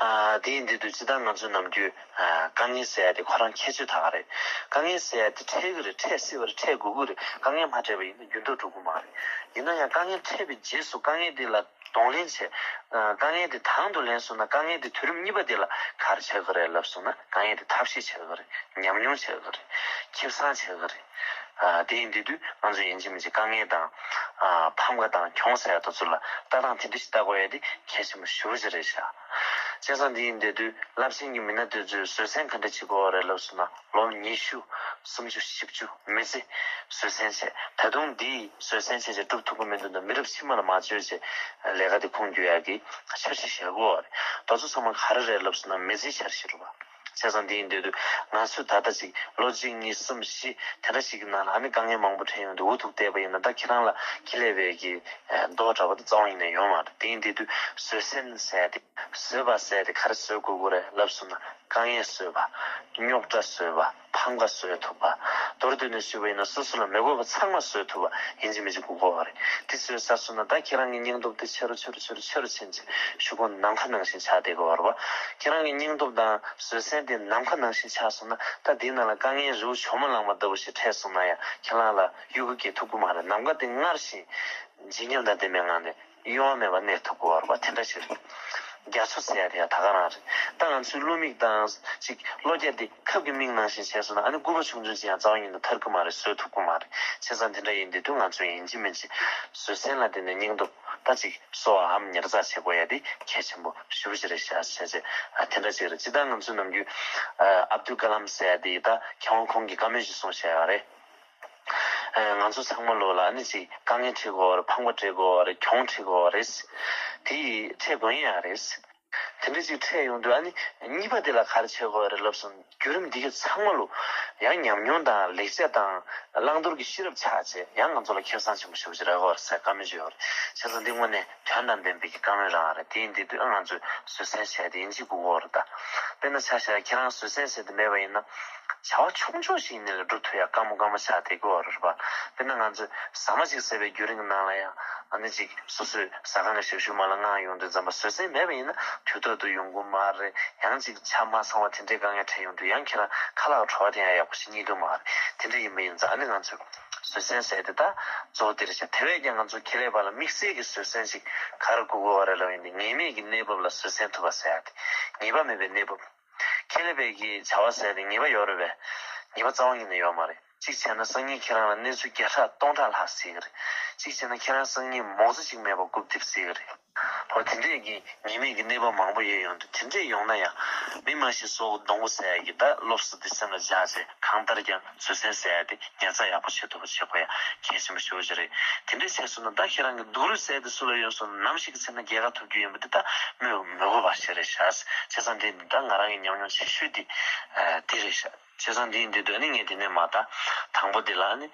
ཨ། དེ་ཡིན་དུས་སྤྱིར་བཏང་ང་ཚོའི་ནམ་རྒྱུན་ཨ། དཀའ་ངལ་ཟེར་ཡ་དེ་ཁོ་རང་ཁྱད་ཆོས་ད་ག་རེད། དཀའ་ངལ་ཟེར་ཡ་དེ་འཕྲད་གི་རེད། འཕྲད་སྲིད་པ་རེད། འཕྲད་དགོས་ཀྱི་རེད། དཀའ་ངལ་མ་འཕྲད་པ་ཡིན་ན་འགྱུར་ལྡོག་འགྲོ་གི་མ་རེད། ཡིན་ན་ཡང་དཀའ་ངལ་འཕྲད་པའི་རྗེས་སུ་དཀའ་ངལ་དེ་ལ་གདོང་ལེན་བྱེད། ཨ། དཀའ་ངལ་དེ་དང་དུ་ལེན་སོང་ན་དཀའ་ངལ་དེ་དུས་རིམ་གཉིས་པ་དེ་ལ་ག་རེ་བྱེད་དགོས་རེད་ལབ་སོང་ན་དཀའ་ངལ་དེ་ཐབས་ཤེས་བྱེད་དགོས་རེད། ཉམས་མྱོང་བྱེད་དགོས་རེད། ཁེ་བཟང་བྱེད་དགོས་རེད། ཨ། དེ་ཡིན་དུས་དུས་ང་ཚོ་ཡིན་གཅིག་མིན་གཅིག་དཀའ་ངལ་དང་། ཨ། ཕམ་ཁ་དང་གྱོང་ཟེར་ཡ་དེ་ཚོ་ལ་ལྟ་སྟངས་དེ་འདྲ་ཞིག་ལྟ་དགོས་ཡ་དེ་གལ་ཆེན་པོ་ཞེ་པོ་ཅིག་རེད་ཤག་བྱས་ཙང་འདི་ཡིན་དུས་དུས་རླབས་ཆེན་གྱི་མི་སྣ་དེ་ཚོས་བཟོད་བསྲན་ག་འདྲ་བྱེད་དགོས་རེད་ལབ་སོང་ན་ལོ་ཉི་ཤུ། སུམ་ཅུ། བཞི་བཅུ་མི་ཚེ་བཟོད་བསྲན་བྱས། ད་དུང་འདི་བཟོད་བསྲན་བྱས་བྱས་སྒྲུབ་ཐུབ་ཀྱི་མི་འདུག་ན་མི་རབས་ཕྱི་མ་ལ་མ་བཅོལ་བྱས་ལས་ཀ་དེ་ཁུངས་འཁྱོལ་ཡ་གི་འཆར་གཞི་བཞག་དགོས་རེད། དེ་ཚོ་ཚང་མ་ག་རེ་རེད་ལབ་སོང་ན་མི་ཚེའི་འཆར་གཞི་རེད་པ། བྱས་ཙང་འདི་ཡིན་དུས་དུས་ང་ཚོས་ད་ལྟ་ཅིག་ལོ་གཅིག་གཉིས་གསུམ་བཞི་དེ་འདྲ་ཞིག་གི་ནང་ལ་ཨ་ནི་དཀའ་ངལ་མང་པོ་འཕྲད་ཡོང་དུས་འུ་ཐུག་བསྡད་པ་ཡིན་ན་ད་ཁྱེད་རང་ལ་ཁེ་ལས་པའི་གི་རྡོག་འདྲ་པོ་དེ་རྩ་བ་ཉིད་ནས་ཡོང་མ་རེད། དེ་ཡིན་དུས་དུས་བཟོད་བསྲན་ཟེར་ཡ་དེ་བཟོད་པ་ཟེར་ཡ་དེ་ག་རེ་བཟོད་དགོས་ཀྱི་རེད་ལབ་སོང་ན་དཀའ་ངལ་བཟོད་པ། རྙོག་དྲ་བཟོད་པ། ཕམ་ཁ་བཟོད་ཐུབ་པ། མདོར་བསྡུས་ནས་ཞུས་པ་ཡིན་ན་སོ་སོ་ལ་མི་དགོས་པ་ཚང་མ་བཟོད་ཐུབ་པ་ཡིན་གཅིག་མིན་གཅིག་དགོས་ཀྱི་རེད། དེ་བཟོད་ཚར་སོང་ན་ད་ཁྱེད་རང་གི་སྙིང་སྟོབས་དེ་ཆེ་རུ་ཆེ་རུ་ཆེ་རུ་ཆེ་རུ་ཕྱིན་ཚེ་གཞུག་གུ་ནམ་མཁའ་ནང་བཞིན་ཆགས་བསྡད་ཀྱི་ཡོད་རེད་པ། ཁྱེད་རང་གི་སྙིང་སྟོབས་དང་བཟོད་བསྲན་དེ་ནམ་མཁའ་ནང་བཞིན་ཆགས་སོང་ན་ད་འདི་ནང་ལ་དཀའ་ངལ་རི་བོ་ཇོ་མོ་གླང་མ་ལྟ་བུ་ཞིག་འཕྲད་སོང་ན་ཡང་ཁྱེད་རང་ལ་གཡོ་འགུལ་སྐྱེ་ཐུབ་ཀྱི་མ་རེད། ནམ་མཁའ་དེ་སྔར་བཞིན་ཇེ་ཉམས་དང་ལྡན་པའི་ངང་ནས་གཡོ་བ་མེད་པར་གནས་ཐུབ་ཀྱི་ཡོད་རེད་པ། དེ་འདྲ་ཞིག་རེད། རྒྱ་མཚོ་ཟེར་ཡ་དེ་ཡང་ད་ག་རང་རེད། ད་ང་ཚོའི་བློ་མིག་དང་ཅིག་བློ་རྒྱ་དེ་ཁབ་ཀྱི་མིག་ནང་བཞིན་བྱས་སོང་ན་ཨ་ནི་སྐུད་པ་ཆུང་ཆུང་ཅིག་ཡང་རྩ་བ་ཉིད་ནས་ཐར་གྱི་མ་རེད། བཟོད་ཐུབ་ཀྱི་མ་རེད། བྱས་ཙང་དེ་འདྲ་ཡིན་དུས་དུས་ང་ཚོས་ཡིན་གཅིག་མིན་གཅིག་བཟོད་བསྲན་ལ་བརྟེན་ནས་སྙིང་སྟོབས་ད་ཅིག་གསོ་བའམ་ཉར་ཚགས་བྱེད་དགོས་ཡ་དེ་གལ་ཆེན་པོ་ཞེ་པོ་ཅིག་རེད་ཤག་བྱས་ཙང་ཨ་དེ་འདྲ་ཅིག་རེད། སྤྱིར་བཏང་ང་ཚོའི་ནམ་རྒྱུན་ཨ་ཨབ་དུལ་ཀ་ལམ་ཟེར་ཡ་དེ་ད་མཁས་དབང་ཁོང་གིས་བཀའ་མོལ་ཞིག་གསུངས་བཞག་ཡོད་རེད། ཨ་ང་ཚོ་ཚང་མ་ལོ་ལ་ཨ་ནི་ཅིག་དཀའ་ངལ་འཕྲད་དགོས་པ་རེད། ཕངས་པ་འཕྲད་དགོས་པ་རེད། གྱོང་འཕྲད་དགོས་པ་རེད། དེ་ཡིས་འཕྲད་དགོས་ཡ་རེད། དེ་འདྲ་ཅིག་འཕྲད་ཡོང་དུས་ཨ་ནི་གཉིས་པ་དེ་ལ་ག་རེ་བྱེད་དགོས་རེད་ལབ་སོང་། བརྒྱུད་རིམ་འདི་ག་ཚང་མ་ལོ་ཡང་ཉམས་མྱོང་དང་ལེགས་ཆ་དང་བླང་དོར་གྱི་ཤེས་རབ་ཆགས་བྱས་ཡང་ང་ཚོ་ལ་ཁེ་བཟང་ཆེན་པོ་ཞེ་པོ་ཅིག་རག་གི་ཡོད་རེད་ཟེར་བཀའ་མོལ་ཅིག་ཡོད་རེད། བྱས་ཙང་འདི་དངོས་གནས་དོན་དང་ལྡན་པའི་གི་བཀའ་མོལ་རང་རེད། དེ་ཡིན་དུས་དུས་ཨ་ང་ཚོས་བཟོད་བསྲན་བྱས་ཏེ་ཡིན་གཅིག་དགོས་ཀྱི་ཡོད་རེད་ད། དཔེར་ན་ཆ་བཞག་ཁྱེད་རང་བཟོད་བསྲན་ཟེར་དེ་མེད་པ་ཡིན་ན། བྱ་བ་ཆུང་ཆུང་ཞིག་ཡིན་ནའི་ལ་སྒྲུབ་ཐུབ་ཡ་དཀའ་མོ་དཀའ་མོ་ཆགས་བསྡད་ཀྱི་ཡོད་རེད་པ། དཔེར་ན་ང་ཚོས་ཟ་མ་ཅིག་ཟས་པའི་བརྒྱུད་རིམ་གྱི་ནང་ལ་ཡང་ཨ་ནི་ཅིག་སོ་སོའི་ཟ་ཁང་གི་ཞབས་ཞུ་མ་ལ་མངགས་ཡོང་དུས་ཙམ་པ་བཟོད་བསྲན་མེད་པ་ཡིན་ན་དུས་ཐོག་ཏུ་ཡོང་གི་མ་རེད། ཡང་ཅིག་ཆ་མ་ཚང་བ་དེ་འདྲའི་དཀའ་ངལ་འཕྲད་ཡོང་དུས་ཡང་ཁྱེད་རང་ཁ་ལག་བྲོ་བ་དེ་ཡང་ཡག་པོ་ཞིག་རྙེད་ཀྱི་མ་རེད། དེ་འདྲ་ཡིན་པ་ཡིན་ཙང་ཨ་ནི་ང་ཚོས་བཟོད་བསྲན་ཟེར་དེ་ད་གཙོ་བོ་དེ་རེད་ཤག་དེ་བས་ཀྱང་ང་ཚོ་ཁེ་ལས་པ་ལ་དམིགས་བསལ་གྱི་བཟོད་བསྲན་ཞིག་ག་རེ་དགོས་ཀྱི་ཡོད་རེད་ལབ་ཡིན་ཏེ་ངེས་མེད་ཀྱི་གནས་བབ་ལ་བཟོད་བསྲན་ཐུབ་པ་ཟེར་ཡ་དེ་ངེས་པ་མེད་པའི་གནས་བབ། ཁེ་ལས་པའི་གི་བྱ་བ་ཟེར་ཏེ་ངེས་པ་ཡོད་རེད་པས། ངེས་པ་རྩ་བ་ཉིད་ནས་ཡོད་མ་རེད། གཅིག་བྱས་ན་སང་ཉིན་ཁྱེད་རང་ལ་གནས་ཚུལ་བརྒྱ་ཕྲག་སྟོང་ཕྲག་ལྷག་སྲིད་ཀྱི་རེད། གཅིག་བྱས་ན་ཁྱེད་རང་སང་ཉིན་མོག་རྩ་གཅིག་མེད་པར་སྒུག་སྡོད་སྲིད་ཀྱི་རེད། འོ་དེ་འདྲས་ཀྱི་ངེས་མེད་ཀྱི་གནས་བབ་མང་པོ་ཡོད་ཡོང་དུས་དེ་འདྲས་ཡོང་ན་ཡང་མི་མ་ཤི་སྲོག་གི་སྡོང་པོ་ཟེར་ཡ་གི་ད་སློབ་གསོ་དེ་སེམས་ལ་འཇགས་བྱས་གང་ལྟར་ཀྱང་བཟོད་བསྲན་ཟེར་ཡ་དེ་ཉར་ཚགས་ཡག་པོ་བྱེད་ཐུབ་པ་བྱེད་དགོས་ཡ་གལ་ཆེན་པོ་ཞེ་པོ་ཅིག་རེད། དེ་འདྲས་བྱས་སོང་ན་ད་ཁྱེད་རང་གི་སྡུག་རུས་ཟེར་དེ་སུ་ལ་ཡོད་སོང་ན་ནམ་ཞིག་གི་ཚེ་ན་རྒྱལ་ཁ་ཐོབ་རྒྱུ་ཡིན་པ་དེ་ད་སྨོས་མི་དགོས་པ་ཞིག་རེད་ཤག་བྱས་ཙང་དེ་ད་ང་རང་གི་ཉམས་མྱོང་ཆེ་ཤོས་དེ་ཨ་དེ་རེད་ཤག་བྱས་ཙང་དེ་ཡིན་དུས་ཨ་ནི་ངས་དེ་ནས་མ་ད་དང་པོ་དེ་ལ་ཨ་ནི་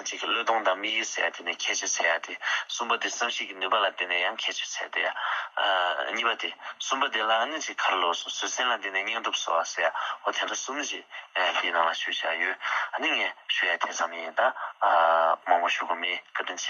ཅིག་གི་བློས་གཏོང་དང་དམིགས་ཡུལ་ཟེར་ཡ་དེ་ནས་ཁྱད་ཆོས་ཟེར་ཡ་དེ། གསུམ་པ་དེ་བསམ་གཞིག་གི་ནུས་པ་ལ་བརྟེན་ནས་ཡང་ཁྱད་ཆོས་ཟེར་དེ་ཡ། ཨ་གཉིས་པ་དེ། གསུམ་པ་དེ་ལ་ཨ་ནི་ཅིག་ག་རེ་ལབ་སོང་། བཟོད་བསྲན་ལ་བརྟེན་ནས་སྙིང་སྟོབས་གསོ་བ་ཟེར་ཡ། འོ་དེ་འདྲ་གསུམ་ཅིག་ཨ་དེའི་ནང་ལ་ཞུས་བཞག་ཡོད། ཨ་ནི་ངས་ཞུ་ཡ་དེ་ཙམ་ཡིན། ད་ཨ་མང་པོ་ཞུ་དགོས་མེད། བཀའ་དྲིན་ཆེ།